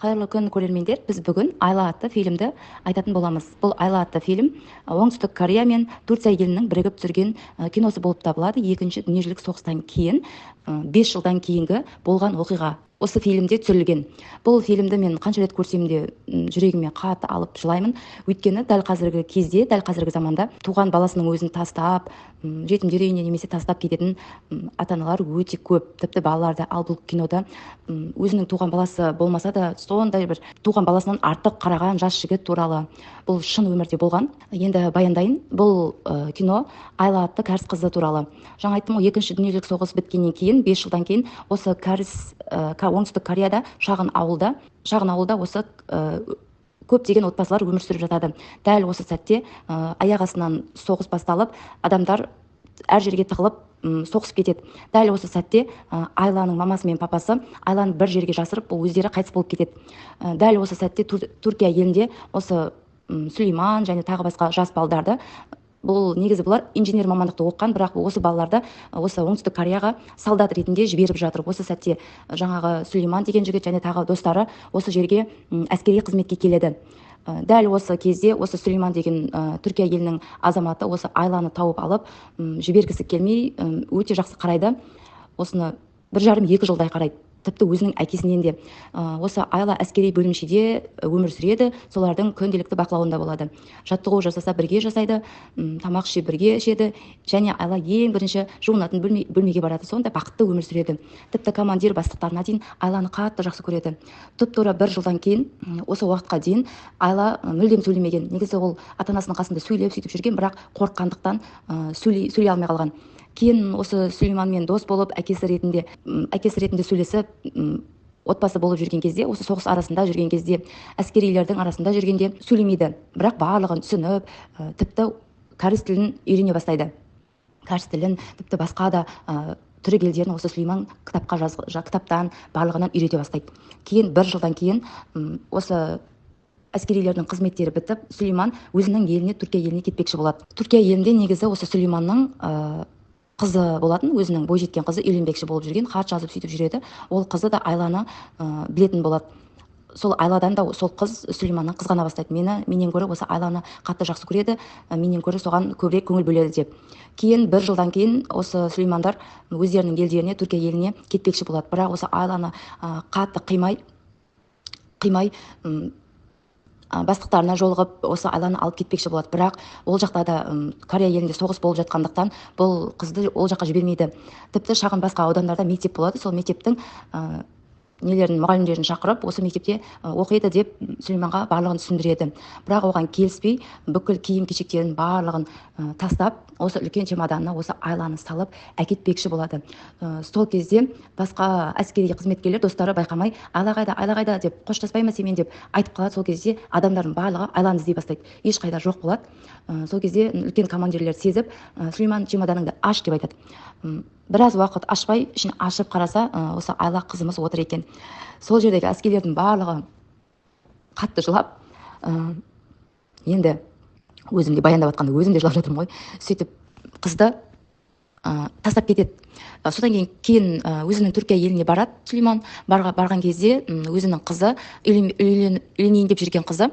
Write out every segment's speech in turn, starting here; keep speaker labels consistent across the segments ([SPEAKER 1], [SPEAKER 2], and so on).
[SPEAKER 1] Қайырлы күн, көрермендер! Біз бүгін «Айла» атты фильмді айтатын боламыз. Бұл «Айла» атты фильм Оңтүстік Корея мен Турция елінің бірігіп түсірген киносы болып табылады. Екінші дүниежүзілік соғыстан кейін 5 жылдан кейінгі болған оқиға осы фильмде түсірілген. Бұл фильмді мен қанша рет көрсем де, жүрегіме қатты алып жылаймын. Өйткені дәл қазіргі кезде, дәл қазіргі заманда туған баласының өзін тастап, жетімдер үйіне немесе тастап кететін ата аналар өте көп, тіпті балаларды. Ал бұл кинода өзінің туған баласы болмаса да, сондай бір туған баласынан артық қараған жас жігіт туралы. Бұл шын өмірде болған. Енді баяндайын. Бұл кино Айла атты кәріс қызы туралы. Жаңа айттым ғой, екінші дүниежүзілік соғыс біткеннен кейін 5 жылдан кейін осы кәріс Оңтүстік Кореяда шағын ауылда осы көптеген отбасылар өмір сүріп жатады. Дәл осы сәтте аяқ астынан соғыс басталып, адамдар әр жерге тығылып, соғысып кетеді. Дәл осы сәтте Айланың мамасы мен папасы Айланы бір жерге жасырып, бұл өздері қайтыс болып кетеді. Дәл осы сәтте Түркия елінде осы Сүлейман және тағы басқа жас балдарды, бұл негізі бұлар инженер мамандықты оқыған, бірақ осы балаларды осы Оңтүстік Кореяға солдат ретінде жіберіп жатыр. Осы сәтте жаңағы Сүлейман деген жігіт және тағы достары осы жерге әскери қызметке келеді. Дәл осы кезде осы Сүлейман деген Түркия елінің азаматы осы Айланы тауып алып, жібергісі келмей, өте жақсы қарайды. Осыны 1,5-2 жылдай қарайды, тіпті өзінің әкесінен де. Осы Айла әскери бөлімшеде өмір сүреді, солардың күнделікті бақылауында болады. Жаттығу жасаса, бірге жасайды, тамақ ішсе, бірге ішеді және Айла ең бірінші жуынатын бөлмеге барады. Сондай бақытты өмір сүреді. Тіпті командир, бастықтарына дейін Айланы қатты жақсы көреді. Тұп тура бір жылдан кейін, осы уақытқа дейін Айла мүлдем сөйлемеген. Негізі ол ата анасының қасында сөйлеп, сөйтіп жүрген, бірақ қорыққандықтан сөйлей алмай қалған. Кейін осы Сүлейманмен дос болып, әкесі ретінде сөйлесіп, отбасы болып жүрген кезде, осы соғыс арасында жүрген кезде, әскерилердің арасында жүргенде сөйлемейді, бірақ барлығын түсініп, тіпті кәріс тілін үйрене бастайды. Кәріс тілін, тіпті басқа да түрік елдерін осы Сүлейман кітаптан, барлығынан үйрете бастайды. Кейін бір жылдан кейін осы әскерилердің қызметтері бітіп, Сүлейман өзінің еліне, Түркия еліне кетпекші болады. Түркия елінде негізі осы Сүлейманның қызы болатын, өзінің бойжеткен қызы, үйленбекші болып жүрген, хат жазып, сөйтіп жүреді. Ол қызы да Айланы білетін болады. Сол Айладан да сол қыз Сүлейманнан қызғана бастайды: Менен гөрі осы Айланы қатты жақсы көреді, менен гөрі соған көбірек көңіл бөледі», – деп. Кейін бір жылдан кейін осы Сүлеймандар өздерінің елдеріне, Түркия еліне кетпекші болады. Бірақ осы Айланы қатты қимай, бастықтарына жолығып, осы Айланы алып кетпекші болады. Бірақ ол жақта да, Корея елінде соғыс болып жатқандықтан, бұл қызды ол жаққа жібермейді. Тіпті шағын басқа аудандарда мектеп болады, сол мектептің нелерін, мұғалімдерін шақырып, осы мектепте оқиды деп Сүлейманға барлығын түсіндіреді. Бірақ оған келіспей, бүкіл киім кешектерін барлығын тастап, осы үлкен чемоданына осы Айланы салып әкетпекші болады. Сол кезде басқа әскери қызметкерлер, достары байқамай: «Айла қайда, Айла қайда?» – деп, «Қоштаспай ма сенімен?» – деп айтып қалады. Сол кезде адамдардың барлығы Айланы іздей бастайды, ешқайда жоқ болады. Сол кезде үлкен командирлер сезіп: «Сүлейман, чемоданыңды аш», – деп айтады. Біраз уақыт ашпай, ішін ашып қараса, осы Айла қызымыз отыр екен. Сол жердегі әскерлердің барлығы қатты жылап, енді өзім де баяндап жатқанда өзім де жылап жатырмын ғой. Сөйтіп қызды тастап кетеді. Содан кейін өзінің Түркия еліне барады Сүлейман. Барған кезде өзінің қызы, үйленейін деп жүрген қызы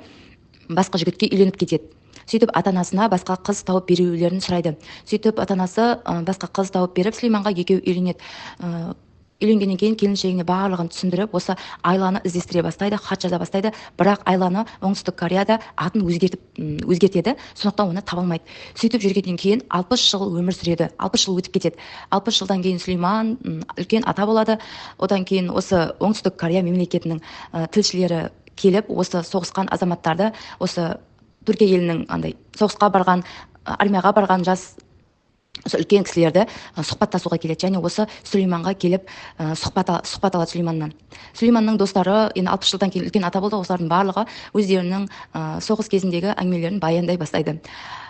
[SPEAKER 1] басқа жігітке үйленіп кетеді. Сөйтіп ата анасына басқа қыз тауып берулерін сұрайды. Сөйтіп ата анасы басқа қыз тауып беріп, Сүлейманға екеуі үйленеді. Үйленгеннен кейін келіншегіне барлығын түсіндіріп, осы Айланы іздестіре бастайды, хат жаза бастайды. Бірақ Айланы Оңтүстік Кореяда атын өзгертеді, сондықтан оны таба алмайды. Сөйтіп жүргеннен кейін 60 жыл өмір сүреді, 60 жыл өтіп кетеді. 60 жылдан кейін Сүлейман үлкен ата болады. Одан кейін осы Оңтүстік Корея мемлекетінің тілшілері келіп, осы соғысқан азаматтарды, осы Түркия елінің андай соғысқа барған, армияға барған жас осы үлкен кісілерді сұхбаттасуға келеді және осы Сүлейманға келіп, сұхбат алады Сүлейманнан. Сүлейманның достары, енді 60 жылдан кейін үлкен ата болды, осылардың барлығы өздерінің соғыс кезіндегі әңгімелерін баяндай бастайды.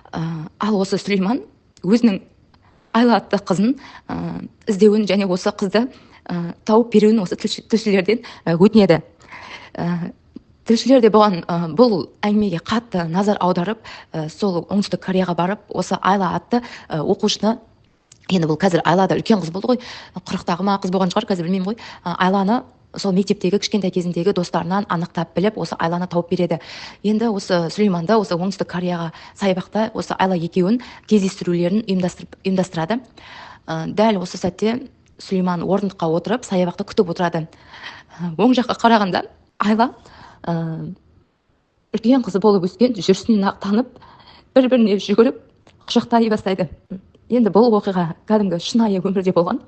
[SPEAKER 1] Ал осы Сүлейман өзінің Айла атты қызын іздеуін және осы қызды тауып беруін осы тілшілерден өтінеді. Тілшілер де бұған, бұл әңгімеге қатты назар аударып, сол Оңтүстік Кореяға барып, осы Айла атты оқушыны, енді бұл қазір Айла да үлкен қыз болды ғой, 40-тағы ма қыз болған шығар қазір, білмеймін ғой, Айланы Сол мектептегі кішкентай кезіндегі достарынан анықтап біліп, осы Айланы тауып береді. Енді осы Сүлейманды осы Оңтүстік Кореяға саябақта осы Айла екеуін кездестірулерін ұйымдастырады. Дәл осы сәтте Сүлейман орындыққа отырып, саябақты күтіп отырады. Оң жаққа қарағанда Айла үлкен қызы болып өскен, жүрісінен ақ танып, бір біріне жүгіріп құшақтай бастайды. Енді бұл оқиға кәдімгі шынайы өмірде болған.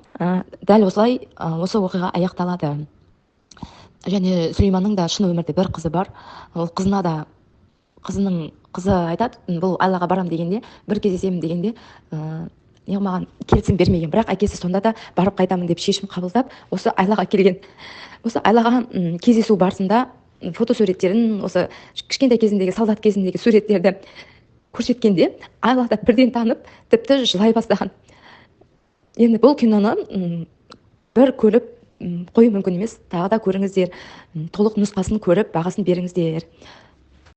[SPEAKER 1] Дәл осылай осы оқиға аяқталады. Және Сүлейманның да шын өмірде бір қызы бар. Ол қызына да, қызының қызы айтады, бұл Айлаға барам дегенде, бір кездесемін дегенде, не қылмаған, келісім бермеген. Бірақ әкесі сонда да барып қайтамын деп шешім қабылдап, осы Айлаға келген. Осы Айлаға кездесу барысында фотосуреттерін, осы кішкентай кезіндегі, солдат кезіндегі суреттерді көрсеткенде, Айла да бірден танып, тіпті жылай бастаған. Енді бұл киноны бір көріп қою мүмкін емес, тағы да көріңіздер, толық нұсқасын көріп, бағасын беріңіздер.